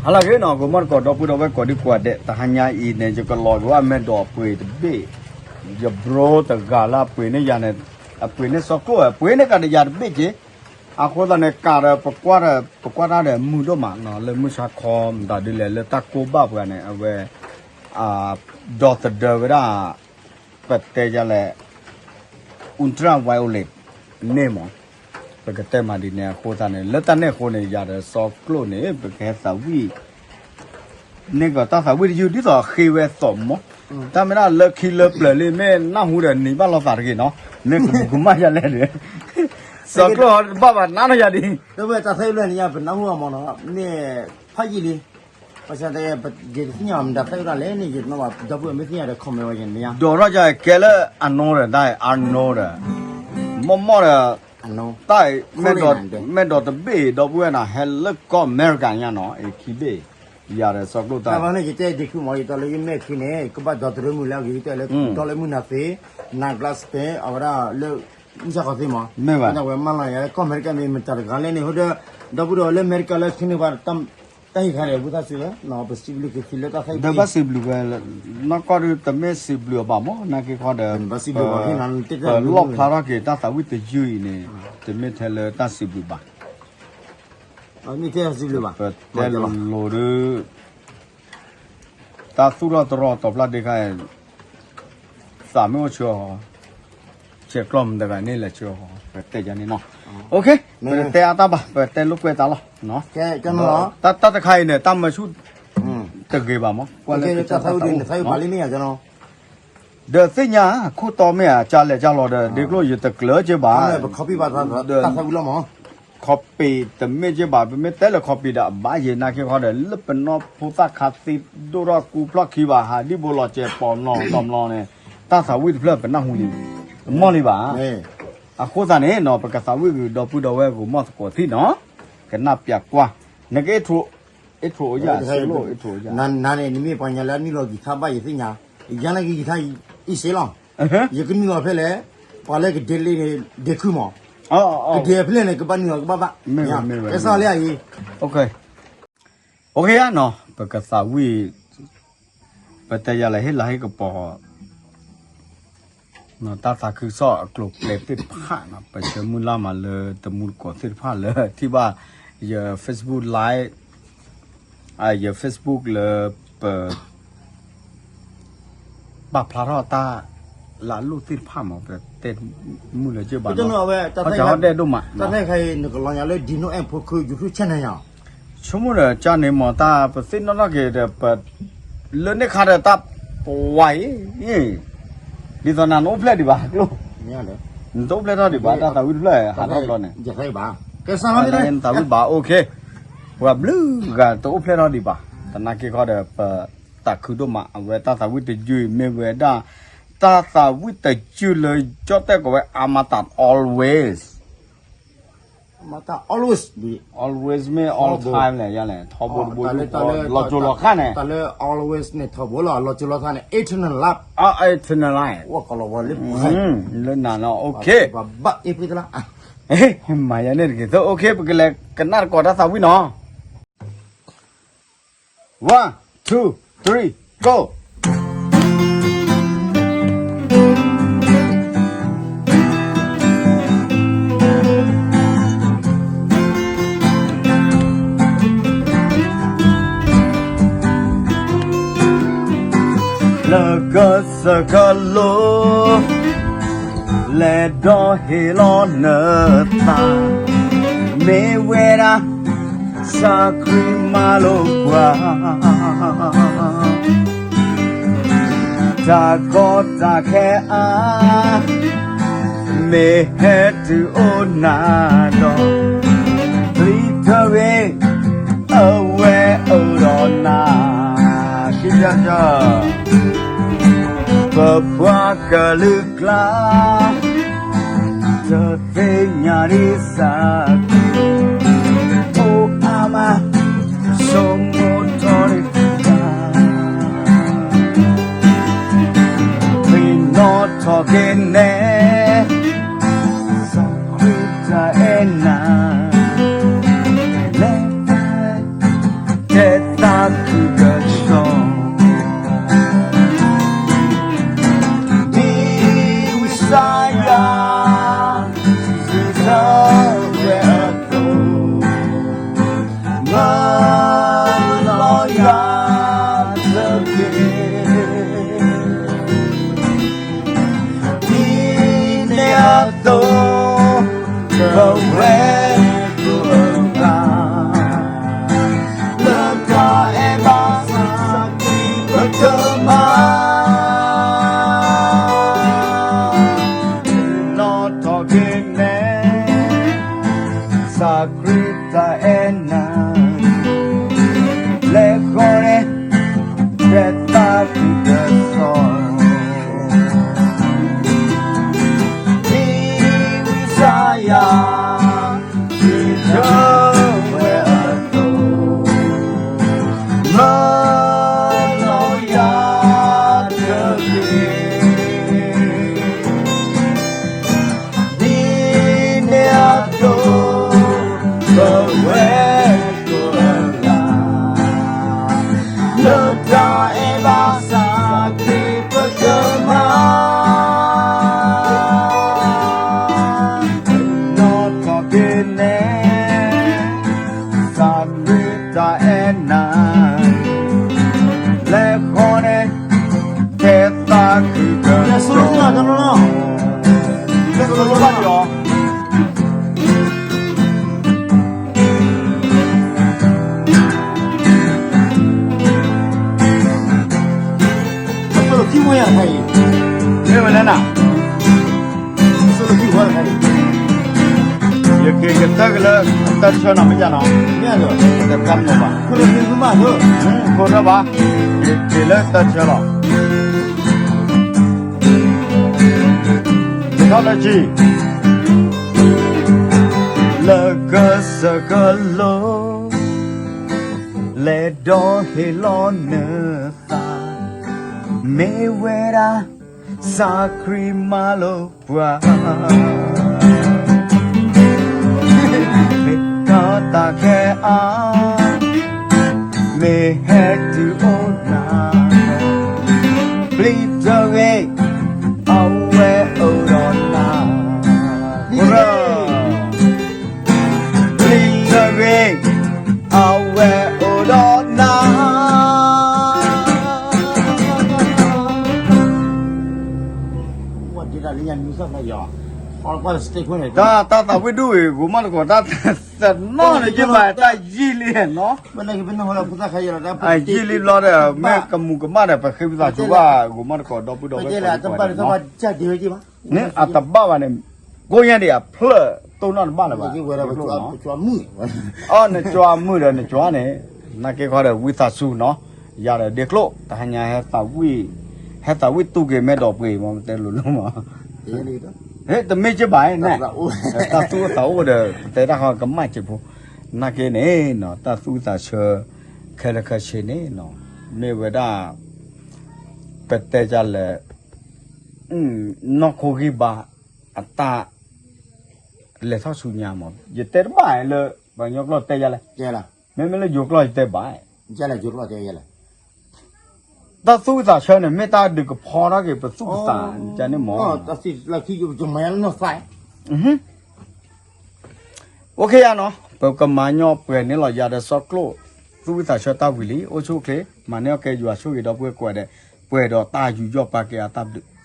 ဟါလၢအဂ့ၤနီၤ ဂီၤမီၢ်တကိး ဒီပုၢ်ဒီဝဲၢ်ကိးဒံကိးဂၤဒဲး တဟါညါအံၤန့ၣ် ယကလီၤက့ၤဝဲအမဲာ်ဒီးအပှ့ၤတဘ့ၣ်, ယဘြိတဂၤလၢအပှ့ၤန့ၢ်ယၤန့ၣ်, အပှ့ၤန့ၢ်စီၤကျိၣ် အပှ့ၤန့ၢ်ကဒီးယၤတဘ့ၣ်က့ၤ, အဃိသတးန့ၣ် ကးဒီးပကွၢ်တၢ်ဒီးမုာ်ဒိၣ်မးနီၤ လၢမုၢ်ဆါခီမတၤဒ်လဲၣ် လၢတၢ်ကိၢ်ဘၣ်ပှၤန့ၣ် အဝဲ ဒီသဒၢဝဲဒၣ် ပတဲယလဲၣ် ultraviolet န့ၣ်မး, ပကတဲမးဒ်န့ၣ်အဃိသတးန့ၣ် လၢတၢ်န့ၣ်အဃိန့ၣ် ယၤဒီးစီၤကျိၣ်န့ၣ် ပကဟဲသးဝံၣ် န့ၢ်ကီးတၢ်သးဝံၣ်တယုၢ် ဒ်သိးဃ့ဝဲသိးမး, တၢ်မ့ၢ်ဒၣ်လၢခံလၢပျၢၤလံ မ့ၢ်နၢ်ဟူဒီးနံၤဘၣ်လိာ်သးတဂ့ၤနီၤ, မ့ၢ်ကမူကမၣ်ယၤလဲၣ်ဒီး စီၤကျိၣ်တဘၣ်ဘၣ်နးနီၢ်ယၤဒ် တၢ်သးဝံၣ်လၢန့ၣ်ညါ ပနၢ်ဟူအမးနီၤ မ့ၢ်ဖးယံာ်လံ, ဘၣ်ဆၣ်တဲ ယတသ့ၣ်ညါမတၤသးဝံၣ်ဒၣ်လဲၣ်န့ၣ် ယနီၣ်ဘၣ် ဒီပုၢ်ဝဲၢ်မ့ၢ်သ့ၣ်ညါဒီး comment ဝဲယၤန့ၣ်ယါ, ဒီးထီၣ်ကဲလၢ Arnold ဒီး တၢ် Arnold ဒီး မီၢ်မီၢ်ဒီး တၢ် မဲာ်ဒီးတဘ့ၣ် ဒီပုၢ်ဝဲၢ်နီၤ ဟဲလၢကီၢ်အမဲရကၤညါနီၤ အခံဘ့ၣ် ယၤဒီးစီၤကျိၣ်တၢ် န့ၣ် ယတဲဒ့ခုမး ယတီလၢယမဲာ်ခံန့ၣ် ကဘၣ်ဒီသဒၢမုၢ်လၢအဂ့ၤ ယတဲလၢ ဒီလၢမုၢ်နၤသ့ နၤ glass သ့ အဝဲဒၣ်လၢ မုၢ်ဆါခီသ့မး မ့ၢ်ဘၣ် ဝဲမၤလီၤယၤ ကီၢ်အမဲရကၤမ့ၢ်မတၤတဂၤလဲၣ်န့ၣ် ဟိဒီး ဒီပုၢ်ဒီဝဲၢ်လၢအမဲရကၤလၢခံန့ၣ် ပှၤ တၢ်ဟ့ၣ်ခါန့ၣ် အဘူးသးစံးဝဲ ပစံးဘျုးက့ၤသုလၢတၢ်သးဝံၣ် ဒီးဘၣ်စံးဘျုးဝဲ နီၢ်ကီၢ်ဒုးတမ့ၢ်စံးဘျုးအီၤဘၣ်မး နာ်က့ခီဒီး ဘၣ်စံးဘျုးဘၣ် ပလီၣ်ဖျါထီၣ်က့ၤတၢ်သးဝံၣ်တယုၢ်အံၤန့ၣ် တမ့ၢ်ထဲလၢတၢ်စံးဘျုးဘၣ် မ့ၢ်ထဲစံးဘျုးဘၣ် ပတဲလိၤလိၤဒုး တၢ်သူၣ်ထီၣ်တရီတီၤဖျါဒ့ခါ သးမ့ၢ်အိၣ်ဆၢအီၤ ဆဲးကျိးမတၤတဂၤန့ၣ်လဲၤဆၢအီၤ ပတဲယၤန့ၣ်နီၤ ပတတဲအါတၢ်ဘၣ် ပတဲလိာ်ကွဲတၢ်လီၤ တၢ်တခါအံၤန့ၣ် တၢ်မၢဆူၣ်တဂ့ၤဘၣ်မး ကွၢ်လၢကတၢ်သးဝံၣ် ဒီးသ့ၣ်ညါ ခိၣ်တီမ့ၢ်အကၢ်လဲၤကၢ်လီၤဒီး ဒ့ကျိၣ်ယတကျၢၤက့ဘၣ် copy တမ့ၢ်က့ဘၣ် ပမ့ၢ်တဲလၢ copy ဒီးအဘၣ်ယဲနာ်က့ခီဒီး လၢပနီၢ်ဖိသၣ်ခါသ့ဒိၣ်ထီၣ်ကူဖျီၣ်ခံဘၣ် ဟးဒံၣ်ဘိလီၤစဲးပိာ်မလီၤတီၤမလီၤန့ၣ် တၢ်သးဝံၣ်တဖျၢၣ်ပနၢ်ဟူလံ မီၢ်လံဘၣ် အဃိသတးန့ၣ်နီၤ ပကသးဝံၣ်ဂုာ်ဒီပုၢ်ဒီဝဲၢ်ဂီၤမီၢ်သကိးသ့ၣ်နီၤ ကနၣ်ပျးကွၢ် နက intro အိၣ်ယၤ စ့လိၣ် intro အိၣ်ယၤ နၤန့ၣ် နမ့ၢ်ပှၤညါလၢအနုာ်လီၤကံၤထါဘၣ်ယသ့ၣ်ညါ ယၤလၢကံၤထါအံၤစ့လီၤ ယကနုာ်လီၤဖဲလဲၣ် ပှၤလၢကဒဲးလံန့ၣ် ဒ့ခုမး ကဒဲးဖဲလဲၣ်န့ၣ် ကဘၣ်နုာ်လီၤကဘၣ်ဘၣ် ကဲစၢ်လၢအံၤ အိၣ်ခ့ဧါနီၤ ပကသးဝံၣ် ပတဲယၤလဲၣ်ဟ့ၣ်လၤဟ့ၣ်ကပီၤ တၢ်သးခုကစီၣ်အကျိၤကျဲသ့ၣ်တဖၣ်နီၤ ပဆၢမုၢ်လၢ်မးလၢတမူတကိးသ့ၣ်တဖၣ်လၢထံၣ်ဘၣ် ယ Facebook Live ယ Facebook လၢပ ပာ်ဖျါထီၣ်တၢ်လၢအလိၣ်သ့ၣ်တဖၣ်မး ပတဲမုၢ်လၢက့ဘၣ်နီၤ ဟီၣ်ဒဲးဒိၣ်မး တၢ်သ့ၣ်ခါအံၤ နကလီၤညါလၢ Dino and Poco YouTube channel ယၤ ဆိကမိၣ်ဒီး ကၢ်န့ၣ်မ့ၢ်တၢ်ပသ့ၣ်နီၣ်ထီၣ်က့ၤဒီး ပ လၢန့ၣ်ခါဒီးတၢ်ပဝါအံၤ ဒ်သိးနၤနအိၣ်ဖျဲၣ်ဒံးဘၣ်ကျိၣ် နတအိၣ်ဖျဲၣ်ထီၣ်ဒံးဘၣ် တၢ်သးဝံၣ်တဖျၢၣ် ဟးထီၣ်ဘျီန့ၣ် နသးဝံၣ်ဘၣ် အိၣ်ခ့ ပှၤဘျုးဂၤတအိၣ်ဖျဲၣ်ထီၣ်ဒံးဘၣ် သနာ်က့ခီဒီး ပသးခုဒိၣ်မး အဝဲတၢ်သးဝံၣ်တယုၢ်အံၤမ့ၢ်ဝဲဒၣ် တၢ်သးဝံၣ်တယုၢ်လၢ ကၠီၣ်တဲၣ်ကိးဝဲ အမတ always မတ always ဒ် always မ့ၢ် all time လဲၣ် ယၤလဲၣ် ထီဘိတဘိ လီၤကၠိလီၤခါန့ၣ် တၢ်လၢ always န့ၣ် ထီဘိလီၤ လီၤကၠိလီၤခါန့ၣ် eternal love အ eternal life ဝဲကလီၤဝဲလၢ လၢနၤနီၤ အိၣ်ခ့ ဘၣ်အ့ၣ်ဖှံသလါ မၤယၤန့ၣ်တက့ၢ် သိ အိၣ်ခ့ ပကလဲၤကနၣ်တကိးတၢ်သးဝံၣ်နီၤ One, two, three, go! လၢကစၢၢ်ကလိ လဲၤဒီးဟ့ၣ်လီၤနသး မ့ၢ်ဝဲဒၣ် စၢ်ခရံာ်မၤလိာ်ကွၢ် တၢ်ကီတၢ်ခဲအါ မ့ၢ်ဟဲတုၤအိၣ်နၤဒီး ပျံၤတဂ့ၤ အဝဲအိၣ်ဒီးနၤ ခံ ပပှၤကလုာ်ကျါ တသ့ၣ်ညါဒံးစၢ်ခရံာ် အိၣ်အါမး ဆိကမိၣ်ထီၣ်ဒံးတၢ် သ့ၣ်နီၣ်ထီၣ်က့ၤနဲ စၢ်ခရံာ်တၢ်အဲၣ်နၤ လဲၤ တဲသ ယက့ၤကတၢၢ်က့ၤလၢတၢ်ဆၢနီၤ မ့ၢ်ယါနီၤ, တၢ်မနီၤဘၣ်, ခိၣ်ထၢဘၣ်, က့ၤလၢတၢ်ဆၢလီၤ, က့ၤထီၣ်လၢကံ လၢကစၢၢ်ကလိ လဲၤဒီးဟ့ၣ်လီၤနသး, မ့ၢ်ဝဲဒၣ် စးခရံာ်မၤလိာ်ပှၤ, မ့ၢ်တၢ်တၢ်ခဲအါ, မ့ၢ်ဟဲတုၤအိၣ်နၤ, ပျံၤတဂ့ၤ, အဝဲအိၣ်ဒီးနၤ, ပျံၤတဂ့ၤ, အဝဲအိၣ်ဒီးနၤ တၢ် တၢ်သးဝံၣ်ဒိၣ်အံၤ ဂိၤမီၢ်တကိး တၢ်သနီၣ်န့ၣ် ယဘၣ်တၢ်ယံာ်လံနီၤ, ယံာ်လံဘျီဒီး မ့ၢ်ကမူၤကမၣ်ဒီး ပဃ့ပသးစူၤဘၣ် ဂိၤမီၢ်တကိး ဒီပုၢ်ဒီဝဲၢ် န့ၣ်အတဘၣ်ဘၣ်န့ၣ်, ကိးညါဒံးအဖျၢၣ်တိၢ်နီၣ်တဘၣ်လၢၤဘၣ်, အီ နကွၢ်မုာ်ဒီးနကွၢ်န့ၣ်, နာ်က့ခီဒီး ဝံသးစူၤနီၤ, ယၤဒီးဒ့ကျိၣ် တဟါညါ ဟဲသးဝံၣ်တူၢ်က့ၤ မ့ၢ်ဒီးပှ့ၤမး တဲလိၤလိၤမး, တမ့ၢ်က့ဘၣ်န့ၣ်, တၢ်သူၣ်အိၣ်သးအိၣ်ဒီး ပတဲတၢ်ဃီကမၣ်စ့ၢ်ဖိ, နာ်က့န့ၣ်နီၤ တၢ်သူၣ်ဝံၣ်သးဆၢ ခဲလၢာ်ခဲဆ့န့ၣ်နီၤ, မ့ၢ်ဝဲဒၣ် ပတဲဒ်လဲၣ်, နီၢ်ခိဂံၢ်ဘါ အတၢ် လဲၤထီၣ်ဆူညါမး ယတဲတဘၣ်လၢ ပှၤကညီကျိာ်တဲယၤလဲၣ်, မ့မ့ၢ်လၢယိၤကျိာ်ယတဲဘၣ်, တၢ်သူၣ်ဝံၣ်သးဆၢန့ၣ် မ့ၢ်တၢ်ဒုးကဖီထီၣ်က့ၤ ပသူၣ်ပသးန့ၣ်မး, အိၣ်ခ့ယါနီၤ, ပကမၤညီပှဲၤန့ၣ်လီၤ ယၤဒီးစီၤကျိာ်, သူၣ်ဝံၣ်သးဆၢတၢ်ဝံၤလံ အိၣ်ဆူၣ်အိၣ်ချ့, မၤန့ၢ်အီၣ်ကဲယွၤဆိၣ်ဂ့ၤ ဒီပုၢ်ဝဲၢ်ကိးဂၤဒဲး, ပှဲၤဒီးတၢ်ယူးယီၣ်ပာ်ကဲအတၢ်ဘျုး